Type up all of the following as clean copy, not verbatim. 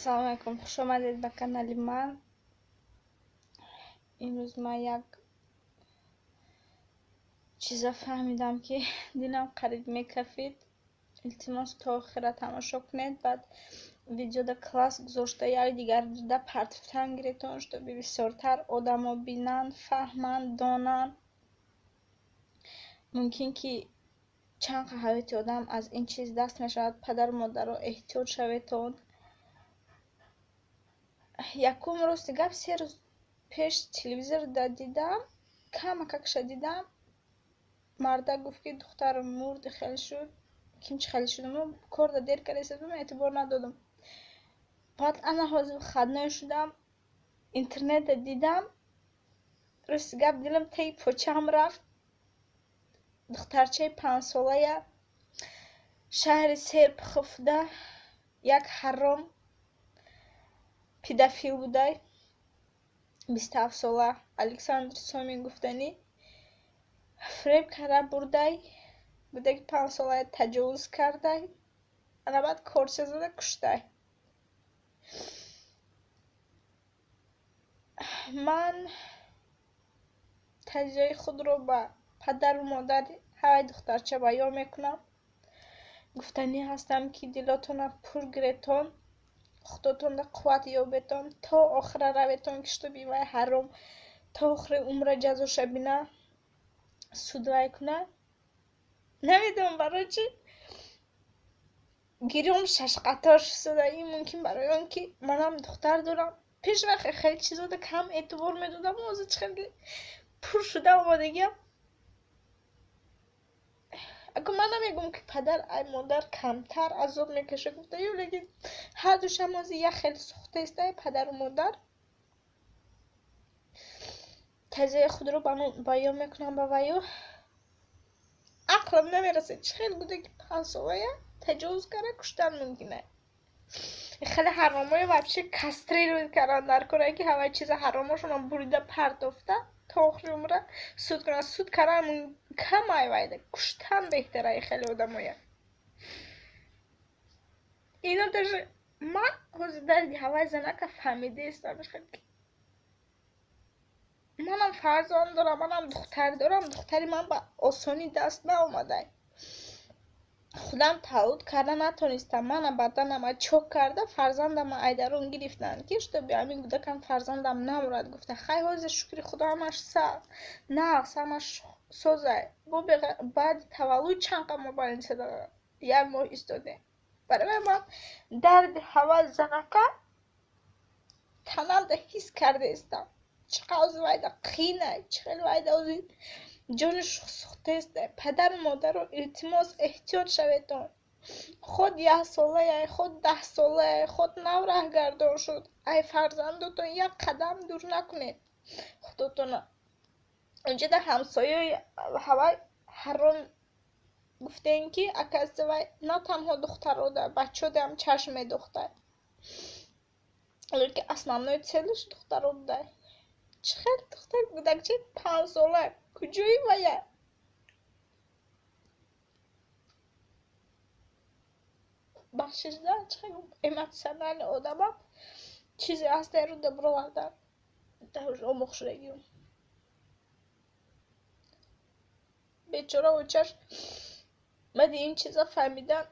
Ассалому алайкум, хуш омадед ба канали ман. Имрӯз ман як чиза фаҳмидам, ки дилам қариб мекафид. Илтимос, то охира тамошо кунед, баъд видеода класс гузошта як дигар дида партифтан гиретон, чтобы бисёртар одамо бинанд, фаҳманд, донанд. Мумкин ки чанд ҳаёти одам аз ин чиз даст мешавад. Падару модаро, эҳтиёт шаветон. Якум, рости гап, 3 рӯз пеш телевизорда дидам, камакакша дидам. Мардак гуфт, ки духтарам мурд, хеле шуд, ким чи хеле шудам, корда дер карда, эътибор надодам. Баъд ана ҳозир выходной шудам, интернетда дидам. Рости гап, дилам таи почаам рафт. Духтарчаи 5-солая шаҳри Серпуховда як ҳаром педофил будай, 27-сола, Александр Сомин гуфтанӣ, фиреб карда бурдай, кӯдаки 5-солая таҷовуз кардай, ана баъд корча зада куштай. Ман таҷзияи худро ба падару модари ҳавай духтарча баён мекунам. Гуфтанӣ ҳастам, ки дилотона пур гиретон, худотонда қувват ёбетон, то охира раветон, ки чтобы вай ҳаром то охири умра ҷазоша бина, суд вай куна. Намедонам, барои чӣ гирём шашқатор шуда. Ин мумкин барои он ки манам духтар дорам. Пеш вақт хеле чизода кам эътибор медодам, ҳозир чӣ хеле пур шуда омадагиам. Ако ман намегӯм, ки падар ай модар камтар азоб мекашад гуфтаю, лекин ҳардушам ҳозир як хеле сӯхтаест ай падару модар. Таҷзияи худро баён мекунам ба ваю. Ақлам намерасад, чӣ хел кӯдаки 5-солая таҷовуз карда куштан мумкин аст. Хеле ҳаромои вообще кастрировать кардан дар кора, ки ҳамаи чиза ҳаромошонро бурида партофта, то охири умра суд кунанд. Суд кардан кам ай вайда, куштан беҳтар ай хеле одамоя. Ино даже ман ҳозир дарди ҳавай занака фаҳмидаестам. Манам фарзанд дорам, манам духтар дорам. Духтари ман ба осонӣ даст наомадай, худам таваллуд карда натонистам. Мана баданама чок карда, фарзандама айдарон гирифтанд, ки чтобы ҳамин кӯдакам, фарзандам намурад гуфта. Хай, ҳозир, шукри худо, ҳамаш нағз, ҳамаш созай. Бо баъди таваллуд чанд қа мо больницада як моҳ истодем. Барои ман дарди ҳавай занака танамда ҳис кардаестам, чӣ қадр вайда қийнай, чӣ хел вайда ҳозир ҷониш сӯхтаест. Падару модаро, илтимос, эҳтиёт шаветон. Худ 1-солая, худ 10-солая, худ нав раҳгардон шуд, ай фарзандотон як қадам дур накунед худотона. Унҷода ҳамсояи ҳавай ҳаром гуфтем, ки оказывается, вай на танҳо духтарода, бачаодам чашм медохтай, лекин основной цель ш духтаро будай. Чӣ хел духтар, кӯдакчаи 5-сола куҷои вая? Бахшишда, чӣ хел эмоциональный одамам, чизе ҳаст руда бировардан, омӯх шудагиам. Бечора очаш баъди ин чиза фаҳмидан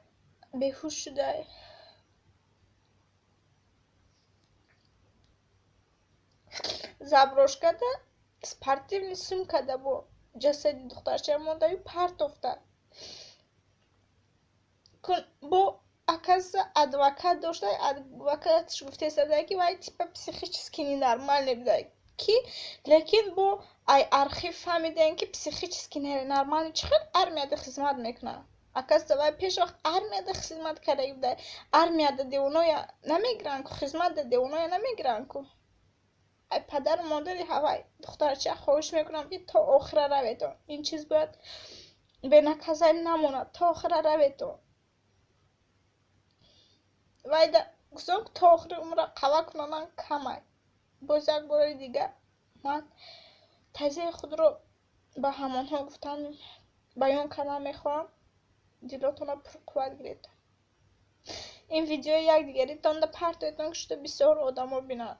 беҳуш шудай. Заброшкада спортивный сумкада бо ҷасади духтарча мондаю партофта. Бо оказывается, адвокат дошта, адвокаташ гуфтаиста, ки вай типа психически ненормальный буда, ки лекин бо ай архив фаҳмидаем, ки психически ненормальный чӣ хел армияда хизмат мекунад. Оказывается, вай пеш вақт армияда хизмат карда буда. Армияда девоноя намегиранд ку, хизматда девоноя намегиранд ку. Ай падару модари ҳавай духтарча хоҳиш мекунам, ки то охира раветон. Ин чиз бояд бенаказание намонад, то охира раветон. Вайда гуфтам, то охири умра қава кунанан камай. Боз як бори дига ман таҷзияи худро ба ҳамонҳо гуфтан, баён кардан мехоҳам: дилотона пурқувват гиред. Ин видеои якдигаритонда партоедон, ки шуда бисёр одамо бинанд.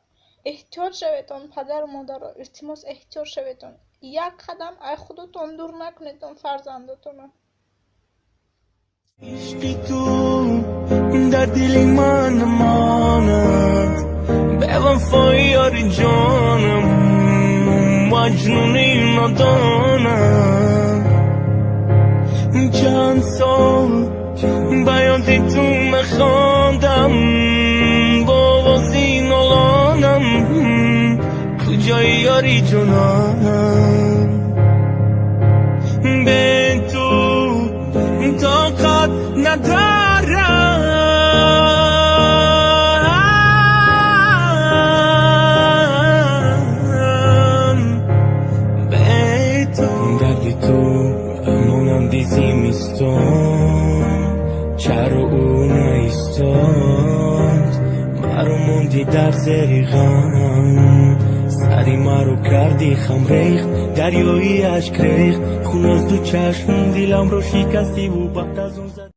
Эҳтиёт шаветон, падару модаро, илтимос, эҳтиёт шаветон. Як қадам ай худотон дур накунедон фарзандотонро. Ишқи ту дар дили ман намонад, бевафои ёри ҷонам, маҷнуни нодонам. Чанд сол ба ёди ту мехондам, бо овози нолонам, куҷои ёри ҷононам? Бе ту тоқат надорам. Бе ту дарди ту монанди зимистон, чаро ӯ наистод? Маро монди дар зери ғам, сари маро карди хам, рехт дарёи ашк, рехт хун аз ду чашм, диламро шикастиву баъд аз он.